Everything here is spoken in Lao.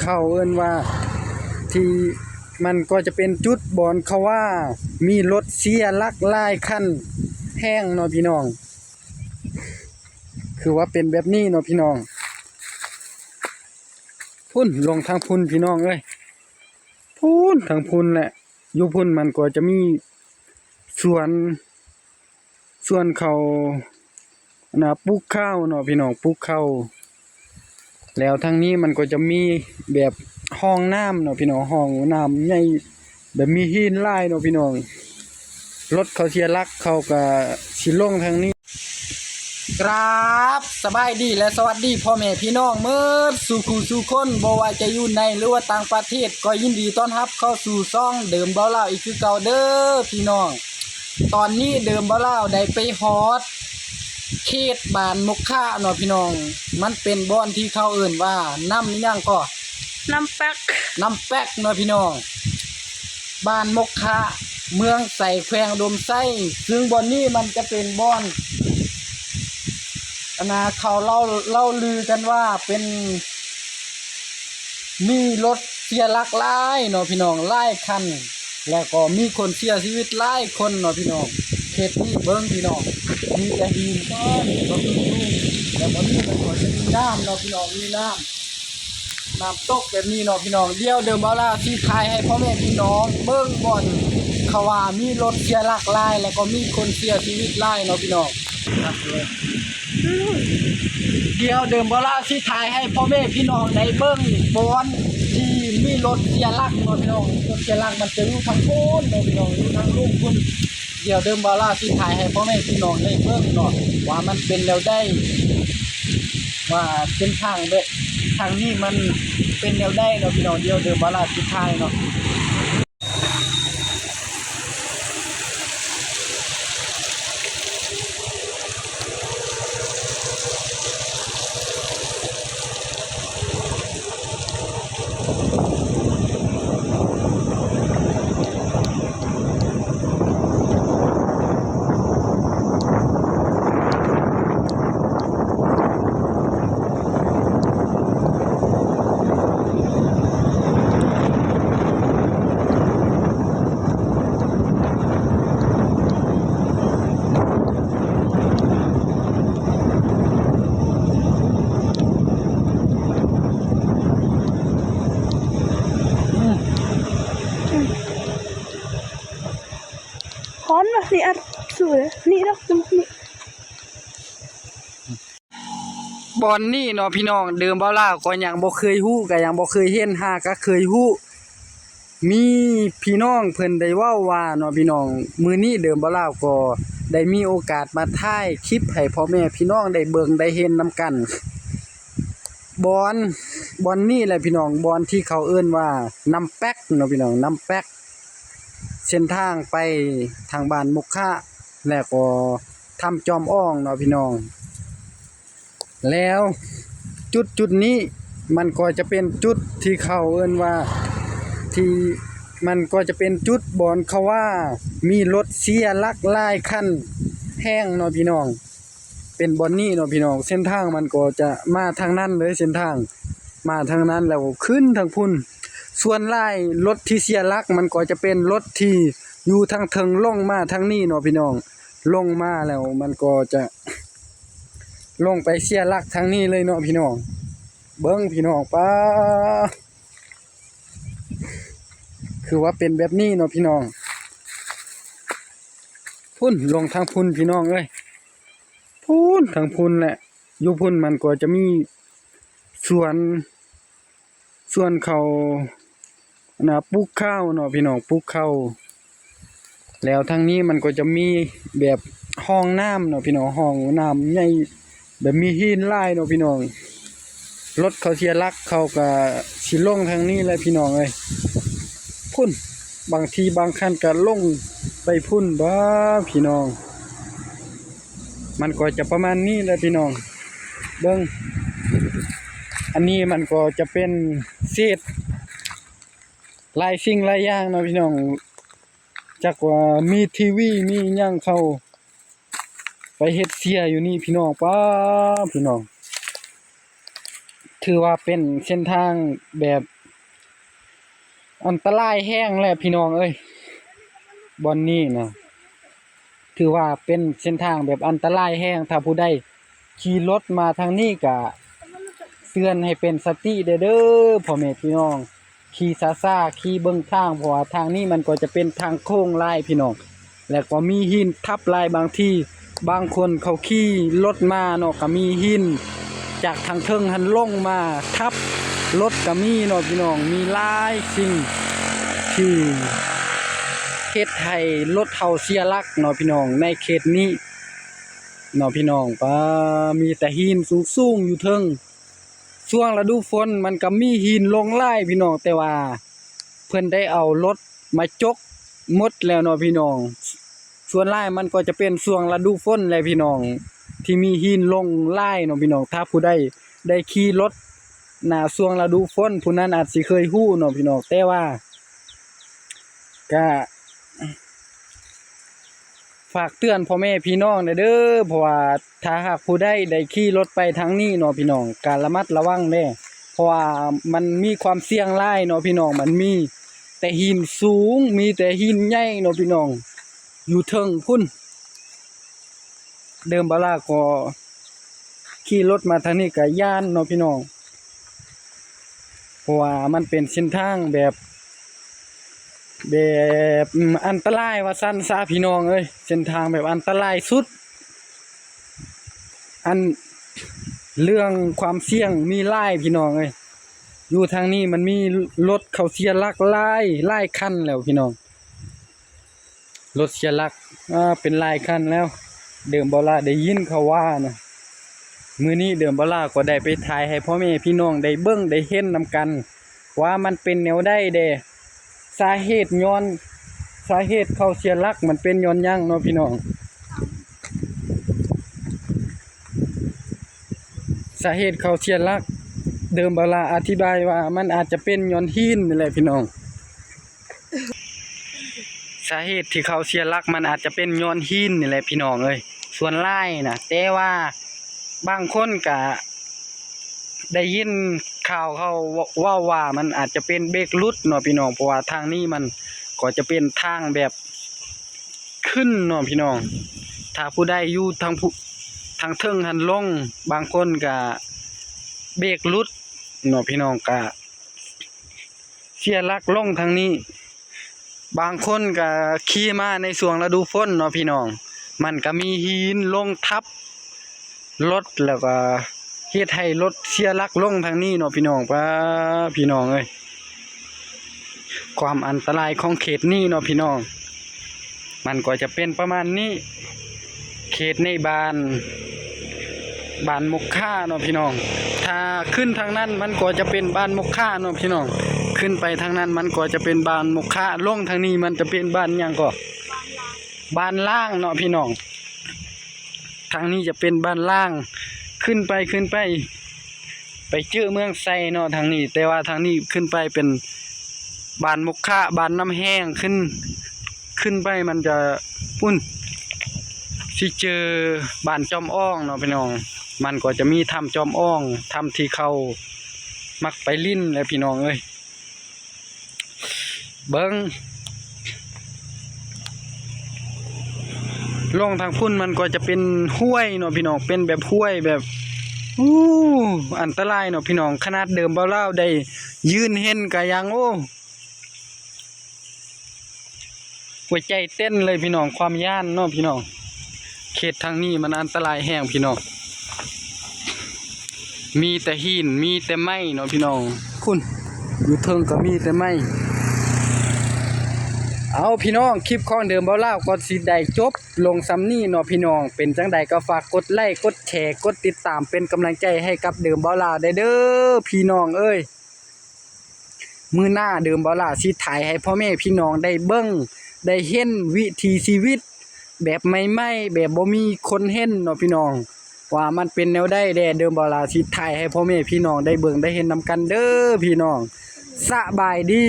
ເຂົາເອີ້ນວ່າ ທີ່ ມັນກໍຈະເປັນຈຸດບ່ອນເຂົາວ່າມີລົດເສຍຫຼັກຫຼາຍຄັນແຮງເນາະພີ່ນ້ອງ, ຄືວ່າເປັນແບບນີ້ເນາະພີ່ນ້ອງ. ພຸ້ນ ລົງທາງພຸ້ນພີ່ນ້ອງເອີຍ, ພຸ້ນ ທາງພຸ້ນແຫຼະ. ຢູ່ພຸ້ນມັນກໍຈະມີສວນ ສວນເຂົາ ອັນນ່າ ປູກເຂົ້າເນາະພີ່ນ້ອງ, ປູກເຂົ້າ. ແລ້ວທາງນີ້ມັນກໍຈະມີແບບຮ່ອງນ້ຳເນາະພີ່ນ້ອງ, ຮ່ອງນ້ຳໃຫຍ່ ແບບມີຫີນຫຼາຍເນາະພີ່ນ້ອງ. ລົດເຂົາເສຍຫຼັກ ເຂົາກະຊິລົງທາງນີ້. ກາບສະບາຍດີ ແລະ ສະຫວັດດີພໍ່ແມ່ພີ່ນ້ອງໝົດສູ່ຄູ່ສູ່ຄົນ, ບໍ່ວ່າຈະຢູ່ໃນ ຫຼືວ່າຕ່າງປະເທດ ກໍຍິນດີຕ້ອນຮັບເຂົ້າສູ່ຊ່ອງເດີມເບົາລາວອີກຄືເກົ່າເດີພີ່ນ້ອງ. ຕອນນີ້ເດີມເບົາລາວໄດ້ໄປຮອດເຂດບ້ານມົກຄະເນາະພີ່ນ້ອງ, ມັນເປັນບ່ອນທີ່ເຂົາເອີ້ນວ່ານ້ຳອີ່ຫຍັງກໍ ນ້ຳແປັກ ນ້ຳແປັກເນາະພີ່ນ້ອງ, ບ້ານມົກຄະ ເມືອງໄຊ ແຂວງອຸດົມໄຊ. ຊຶ່ງບ່ອນນີ້ມັນຈະເປັນບ່ອນ ອັນນ່າ ເຂົາເລົ່າ ເລົ່າລືກັນວ່າເປັນ ມີລົດເສຍຫຼັກຫຼາຍເນາະພີ່ນ້ອງ, ຫຼາຍຄັນ ແລ້ວກໍມີຄົນເສຍຊີວິດຫຼາຍຄົນເນາະພີ່ນ້ອງ. ເຂດນີ້ເບິ່ງພີ່ນ້ອງ ມີແຕ່ຫີນ ມີແຕ່ຫີນ ແລ້ວບ່ອນນີ້ມັນກໍຈະມີນ້ຳເນາະພີ່ນ້ອງ, ມີນ້ຳ ນ້ຳຕົກແບບນີ້ເນາະພີ່ນ້ອງ. ດຽວເດີມເບົາລາວຊິຖ່າຍໃຫ້ພໍ່ແມ່ພີ່ນ້ອງເບິ່ງບ່ອນເຂົາວ່າມີລົດເສຍຫຼັກຫຼາຍ ແລ້ວກໍມີຄົນເສຍຊີວິດຫຼາຍເນາະພີ່ນ້ອງ. ດຽວເດີມເບົາລາວຊິຖ່າຍໃຫ້ພໍ່ແມ່ພີ່ນ້ອງໄດ້ເບິ່ງບ່ອນທີ່ມີລົດເສຍຫຼັກເນາະພີ່ນ້ອງ. ລົດເສຍຫຼັກມັນຈະຢູ່ທາງພຸ້ນເນາະພີ່ນ້ອງ, ຢູ່ທາງລຸ່ມພຸ້ນ. ດຽວເດີມເບົາລາວຊິຖ່າຍໃຫ້ພໍ່ແມ່ພີ່ນ້ອງໄດ້ເບິ່ງເນາະ ວ່າມັນເປັນແນວໃດ, ວ່າເສັ້ນທາງເດ້ ທາງນີ້ມັນເປັນແນວໃດເນາະພີ່ນ້ອງ. ດຽວເດີມເບົາລາວຊິຖ່າຍເນາະ. ຮ້ອນວະ ນີ້ອັດສູງເລີຍ ນີ້ດອກ ນີ້. ບ່ອນນີ້ເນາະພີ່ນ້ອງ, ເດີມເບົາລາວກໍຍັງບໍ່ເຄີຍຮູ້ ກໍຍັງບໍ່ເຄີຍເຫັນ, ຫາກະເຄີຍຮູ້ ມີພີ່ນ້ອງເພິ່ນໄດ້ເວົ້າວ່າເນາະພີ່ນ້ອງ, ມື້ນີ້ເດີມເບົາລາວກໍໄດ້ມີໂອກາດມາຖ່າຍຄລິບໃຫ້ພໍ່ແມ່ພີ່ນ້ອງໄດ້ເບິ່ງໄດ້ເຫັນນຳກັນ. ບ່ອນ ບ່ອນນີ້ແຫຼະພີ່ນ້ອງ, ບ່ອນທີ່ເຂົາເອີ້ນວ່ານ້ຳແປັກເນາະພີ່ນ້ອງ, ນ້ຳແປັກ. ເສັ້ນທາງໄປທາງບ້ານມົກຄະ ແລ້ວກໍຖ້ຳຈອມອ່ອງເນາະພີ່ນ້ອງ. ແລ້ວຈຸດຈຸດນີ້ມັນກໍຈະເປັນຈຸດທີ່ເຂົາເອີ້ນວ່າ ທີ່ມັນກໍຈະເປັນຈຸດບ່ອນເຂົາວ່າມີລົດເສຍຫຼັກຫຼາຍຄັນແຮງເນາະພີ່ນ້ອງ. ເປັນບ່ອນນີ້ເນາະພີ່ນ້ອງ, ເສັ້ນທາງມັນກໍຈະມາທາງນັ້ນເລີຍ, ເສັ້ນທາງມາທາງນັ້ນແລ້ວຂຶ້ນທາງພຸ້ນ. ສ່ວນຫຼາຍລົດທີ່ເສຍຫຼັກມັນກໍຈະເປັນລົດທີ່ຢູ່ທາງເທິງລົງມາທາງນີ້ເນາະພີ່ນ້ອງ, ລົງມາແລ້ວມັນກໍຈະລົງໄປເສຍຫຼັກທາງນີ້ເລີຍເນາະພີ່ນ້ອງ. ເບິ່ງພີ່ນ້ອງ, ປາ ຄືວ່າເປັນແບບນີ້ເນາະພີ່ນ້ອງ. ພຸ້ນ ລົງທາງພຸ້ນພີ່ນ້ອງເອີຍ, ພຸ້ນ ທາງພຸ້ນແຫຼະ. ຢູ່ພຸ້ນມັນກໍຈະມີສວນ ສວນເຂົາ ອັນນ່າ ປູກເຂົ້າເນາະພີ່ນ້ອງ, ປູກເຂົ້າ. ແລ້ວທາງນີ້ມັນກໍຈະມີແບບຮ່ອງນ້ຳເນາະພີ່ນ້ອງ, ຮ່ອງນ້ຳໃຫຍ່ ແບບມີຫີນຫຼາຍເນາະພີ່ນ້ອງ. ລົດເຂົາເສຍຫຼັກ ເຂົາກະຊິລົງທາງນີ້ແຫຼະພີ່ນ້ອງເອີຍ. ພຸ້ນ ບາງທີບາງຄັນກະລົງໄປພຸ້ນ. ບ້າ ພີ່ນ້ອງ, ມັນກໍຈະປະມານນີ້ແຫຼະພີ່ນ້ອງ. ເບິ່ງ ອັນນີ້ມັນກໍຈະເປັນເສດຫຼາຍສິ່ງຫຼາຍຢ່າງເນາະພີ່ນ້ອງ, ຈັກວ່າມີທີວີ ມີຫຍັງເຂົາ ໄປເຮັດເສຍຢູ່ນີ້ພີ່ນ້ອງ. ປ້າ ພີ່ນ້ອງ, ຖືວ່າເປັນເສັ້ນທາງແບບອັນຕະລາຍແຮງແຫຼະພີ່ນ້ອງເອີຍ. ບ່ອນນີ້ນະ ຖືວ່າເປັນເສັ້ນທາງແບບອັນຕະລາຍແຮງ. ຖ້າຜູ້ໃດຂີ່ລົດມາທາງນີ້ກະເຕືອນໃຫ້ເປັນສະຕິແດ່ເດີພໍ່ແມ່ພີ່ນ້ອງ. ຂີ່ຊ້າໆ ຂີ່ເບິ່ງທາງ ເພາະວ່າທາງນີ້ມັນກໍຈະເປັນທາງໂຄ້ງຫຼາຍພີ່ນ້ອງ ແລະກໍມີຫີນທັບຫຼາຍ. ບາງທີບາງຄົນເຂົາຂີ່ລົດມາເນາະ ກໍມີຫີນຈາກທາງເທິງຫັ້ນລົງມາທັບລົດກໍມີເນາະພີ່ນ້ອງ. ມີຫຼາຍສິ່ງທີ່ເຮັດໃຫ້ລົດເຮົາເສຍຫຼັກເນາະພີ່ນ້ອງ ໃນເຂດນີ້ເນາະພີ່ນ້ອງ. ປາ ມີແຕ່ຫີນສູງໆຢູ່ເທິງ. ຊ່ວງລະດູຝົນມັນກໍມີຫີນລົງຫຼາຍພີ່ນ້ອງ ແຕ່ວ່າເພິ່ນໄດ້ເອົາລົດມາຈົກໝົດແລ້ວເນາະພີ່ນ້ອງ. ສ່ວນຫຼາຍມັນກໍຈະເປັນຊ່ວງລະດູຝົນແຫຼະພີ່ນ້ອງ ທີ່ມີຫີນລົງຫຼາຍເນາະພີ່ນ້ອງ. ຖ້າຜູ້ໃດໄດ້ຂີ່ລົດນະ ຊ່ວງລະດູຝົນ ຜູ້ນັ້ນອາດຊິເຄີຍຮູ້ເນາະພີ່ນ້ອງ. ແຕ່ວ່າກະ ຝາກເຕືອນພໍ່ແມ່ພີ່ນ້ອງແດ່ເດີ ເພາະວ່າຖ້າຫາກຜູ້ໃດໄດ້ຂີ່ລົດໄປທາງນີ້ເນາະພີ່ນ້ອງ ກະລະມັດລະວັງແດ່ ເພາະວ່າມັນມີຄວາມສ່ຽງຫຼາຍເນາະພີ່ນ້ອງ. ມັນມີແຕ່ຫີນສູງ ມີແຕ່ຫີນໃຫຍ່ເນາະພີ່ນ້ອງ ຢູ່ເທິງພຸ້ນ. ເດີມບາລາກໍຂີ່ລົດມາທາງນີ້ກະຢ້ານເນາະພີ່ນ້ອງ ເພາະວ່າມັນເປັນເສັ້ນທາງແບບ ແບບ ອືມ ອັນຕະລາຍວ່າຊັ້ນຊະພີ່ນ້ອງເອີຍ. ເສັ້ນທາງແບບອັນຕະລາຍສຸດ ອັນ ເລື່ອງຄວາມສ່ຽງມີຫຼາຍພີ່ນ້ອງເອີຍ. ຢູ່ທາງນີ້ມັນມີລົດເຂົາເສຍຫຼັກຫຼາຍ ຫຼາຍຄັນແລ້ວພີ່ນ້ອງ. ລົດເສຍຫຼັກ ອາ ເປັນຫຼາຍຄັນແລ້ວ ເດີມເບົາຫຼ້າໄດ້ຍິນເຂົາວ່ານະ. ມື້ນີ້ເດີມເບົາຫຼ້າກໍໄດ້ໄປຖ່າຍໃຫ້ພໍ່ແມ່ພີ່ນ້ອງໄດ້ເບິ່ງໄດ້ເຫັນນຳກັນ ວ່າມັນເປັນແນວໃດແດ່ ສາເຫດຍ້ອນ ສາເຫດເຂົາເສຍຫຼັກມັນເປັນຍ້ອນຫຍັງເນາະພີ່ນ້ອງ. ສາເຫດເຂົາເສຍຫຼັກ ເດີມເບົາຫຼ້າອະທິບາຍວ່າມັນອາດຈະເປັນຍ້ອນຫີນນີ້ແຫຼະພີ່ນ້ອງ. ສາເຫດທີ່ເຂົາເສຍຫຼັກມັນອາດຈະເປັນຍ້ອນຫີນນີ້ແຫຼະພີ່ນ້ອງເອີຍ ສ່ວນຫຼາຍນະ. ແຕ່ວ່າບາງຄົນກະໄດ້ຍິນຂ່າວເຂົາເວົ້າວ່າມັນອາດຈະເປັນເບຣກຫຼຸດເນາະພີ່ນ້ອງ ເພາະວ່າທາງນີ້ມັນກໍຈະເປັນທາງແບບຂຶ້ນເນາະພີ່ນ້ອງ. ຖ້າຜູ້ໃດຢູ່ທາງ ທາງເທິງຫັ້ນລົງ ບາງຄົນກະເບຣກຫຼຸດເນາະພີ່ນ້ອງ ກະ ເສຍຫຼັກລົງທາງນີ້ ບາງຄົນກະຂີ່ມາໃນຊ່ວງລະດູຝົນເນາະພີ່ນ້ອງ ມັນກະມີຫີນລົງທັບລົດ ແລ້ວກະເຮັດໃຫ້ລົດເສຍຫຼັກລົງທາງນີ້ເນາະພີ່ນ້ອງ. ປາ ພີ່ນ້ອງເອີຍ ຄວາມອັນຕະລາຍຂອງເຂດນີ້ເນາະພີ່ນ້ອງ ມັນກໍຈະເປັນປະມານນີ້ ເຂດໃນບ້ານ ບ້ານມົກຄາເນາະພີ່ນ້ອງ. ຖ້າຂຶ້ນທາງນັ້ນມັນກໍຈະເປັນບ້ານມົກຄາເນາະພີ່ນ້ອງ ຂຶ້ນໄປທາງນັ້ນມັນກໍຈະເປັນບ້ານມົກຄາ ລົງທາງນີ້ມັນຈະເປັນບ້ານຫຍັງກໍ ບ້ານລ້າງເນາະພີ່ນ້ອງ. ທາງນີ້ຈະເປັນບ້ານລ້າງ ຂຶ້ນໄປ ຂຶ້ນໄປ ໄປເຈີເມືອງໄຊເນາະທາງນີ້ ແຕ່ວ່າທາງນີ້ຂຶ້ນໄປເປັນບ້ານມົກຄະ ບ້ານນ້ຳແຫ້ງ ຂຶ້ນ ຂຶ້ນໄປມັນຈະ ພຸ້ນ ຊິເຈີບ້ານຈອມອອງເນາະພີ່ນ້ອງ. ມັນກໍຈະມີຖ້ຳຈອມອອງ ຖ້ຳທີ່ເຂົາມັກໄປຫຼິ້ນແຫຼະພີ່ນ້ອງເອີຍ. ເບິ່ງ ລົງທາງພຸ້ນມັນກໍຈະເປັນຫ້ວຍເນາະພີ່ນ້ອງ ເປັນແບບຫ້ວຍແບບ ໂອ້ ອັນຕະລາຍເນາະພີ່ນ້ອງ. ຂະໜາດເດີມເບົາລາວໄດ້ຢືນເຫັນກະຍັງ ໂອ້ ຫົວໃຈເຕັ້ນເລີຍພີ່ນ້ອງ ຄວາມຢ້ານເນາະພີ່ນ້ອງ. ເຂດທາງນີ້ມັນອັນຕະລາຍແຮງພີ່ນ້ອງ ມີແຕ່ຫີນ ມີແຕ່ໄມ້ເນາະພີ່ນ້ອງ. ພຸ້ນ ຢູ່ເທິງກໍມີແຕ່ໄມ້. ເອົາພີ່ນ້ອງ ຄລິບຂອງເດີມເບົາລາວກໍຊິໄດ້ຈົບລົງສ່ຳນີ້ເນາະພີ່ນ້ອງ. ເປັນຈັ່ງໃດກໍຝາກກົດໄລ ກົດແຊ ກົດຕິດຕາມ ເປັນກຳລັງໃຈໃຫ້ກັບເດີມເບົາລາວໄດ້ເດີພີ່ນ້ອງເອີຍ. ມື້ໜ້າເດີມເບົາລາຊິຖ່າຍໃຫ້ພໍ່ແມ່ພີ່ນ້ອງໄດ້ເບິ່ງ ໄດ້ເຫັນວິຖີຊີວິດແບບໃໝ່ໆ ແບບບໍ່ມີຄົນເຫັນເນາະພີ່ນ້ອງ ວ່າມັນເປັນແນວໃດແດ່. ເດີມເບົາລາຊິຖ່າຍໃຫ້ພໍ່ແມ່ພີ່ນ້ອງໄດ້ເບິ່ງໄດ້ເຫັນນຳກັນເດີພີ່ນ້ອງ. ສະບາຍດີ.